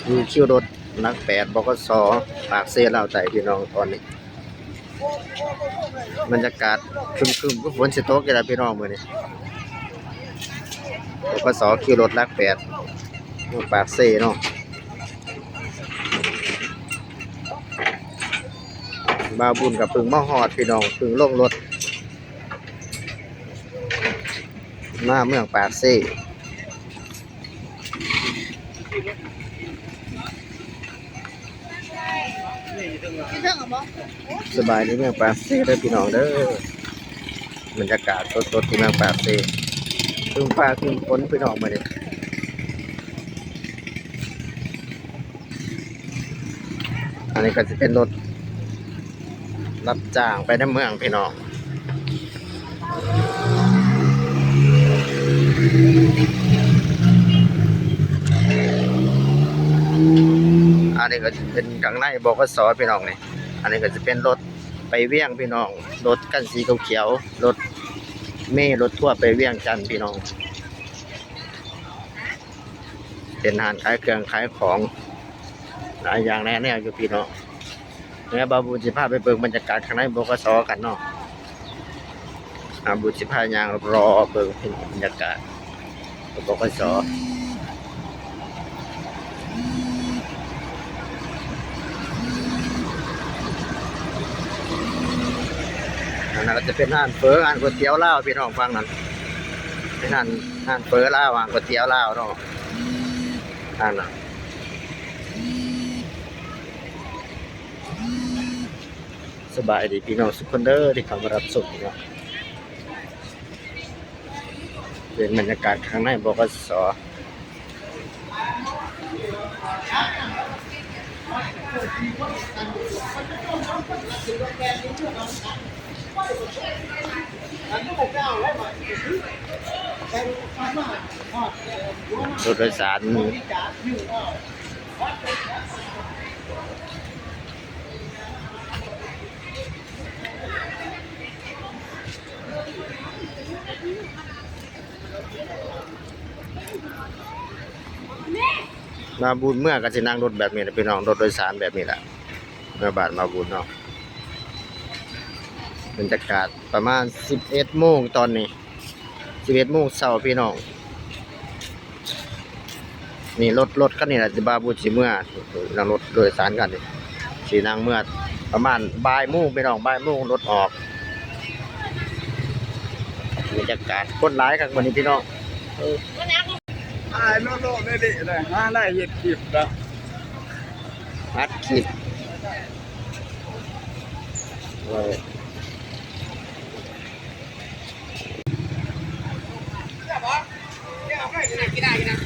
ຢູ່ຄິວລົດຫຼັກແປດ ບກສ ປາກເຊ ລາວໃຕ້ ພີ່ນ້ອງ. ຕອນນີ້ບັນຍາກາດຄຶ້ມໆ ຄືຝົນຊິຕົກຢູ່ແລ້ວ ພີ່ນ້ອງ. ມື້ນີ້ ບກສ ຄິວລົດຫຼັກແປດ ເມືອງປາກເຊເນາະ. ບ່າວບຸນກໍເພິ່ງມາຮອດ ພີ່ນ້ອງ, ເພິ່ງລົງລົດມາເມືອງປາກເຊ. ສະບາຍດີເມືອງປາກເຊເດີພີ່ນ້ອງເດີ. ບັນຍາກາດສົດໆ ທີ່ເມືອງປາກເຊ ຄຶ້ມຟ້າຄຶ້ມຝົນ ພີ່ນ້ອງ ມື້ນີ້. ອັນນີ້ກໍຊິເປັນລົດຮັບຈ້າງໄປໃນເມືອງ ພີ່ນ້ອງ. ອັນນີ້ກໍຊິເປັນຂ້າງໃນ ບກສ ພີ່ນ້ອງນີ້. ອັນນີ້ກໍຊິເປັນລົດໄປວຽງ ພີ່ນ້ອງ, ລົດຄັນສີຂຽວໆ ລົດເມ ລົດທົວໄປວຽງຈັນ ພີ່ນ້ອງ. ເປັນຮ້ານຂາຍເຄື່ອງຂາຍຂອງຫຼາຍຢ່າງຫຼາຍແນວຢູ່ ພີ່ນ້ອງ. ແລ້ວບ່າວບຸນຊິພາໄປເບິ່ງບັນຍາກາດຂ້າງໃນ ບກສ ກັນເນາະ. ບ່າວບຸນຊິພາຍ່າງເລາະເບິ່ງບັນຍາກາດ ບກສ. ອັນນັ້ນກໍຈະເປັນຮ້ານເຝີ ຮ້ານກ໋ວຍຕຽວລາວ ພີ່ນ້ອງ. ຝັ່ງນັ້ນເປັນຮ້ານ ຮ້ານເຝີລາວ ຮ້ານກ໋ວຍຕຽວລາວເນາະ. ອັນນັ້ນ ສະບາຍດີພີ່ນ້ອງທຸກຄົນເດີ ທີ່ເຂົ້າມາຮັບຊົມເນາະ. ເປັນບັນຍາກາດຂ້າງໃນ ບກສ. ລົດໂດຍສານ ມາບຸນເມືອ ກໍຊິນັ່ງລົດແບບນີ້ແຫຼະພີ່ນ້ອງ, ລົດໂດຍສານແບບນີ້ແຫຼະ ເມືອບ້ານມາບຸນເນາະ. ບັນຍາກາດປະມານສິບເອັດໂມງຕອນນີ້ ສິບເອັດໂມງເຊົ້າພີ່ນ້ອງ. ນີ້ລົດ ລົດຄັນນີ້ລະທີ່ບ່າວບຸນຊິເມືອ ນັ່ງລົດໂດຍສານຄັນນີ້ ຊິນັ່ງເມືອປະມານບ່າຍໂມງພີ່ນ້ອງ, ບ່າຍໂມງລົດອອກ. ບັນຍາກາດຄົນຫຼາຍຄັກມື້ນີ້ພີ່ນ້ອງ. ເອີ ຖ່າຍໂລດໆ ເລະໆ ຫາໄດ້ເຮັດຄລິບເນາະ ອັດຄລິບ ເອີ.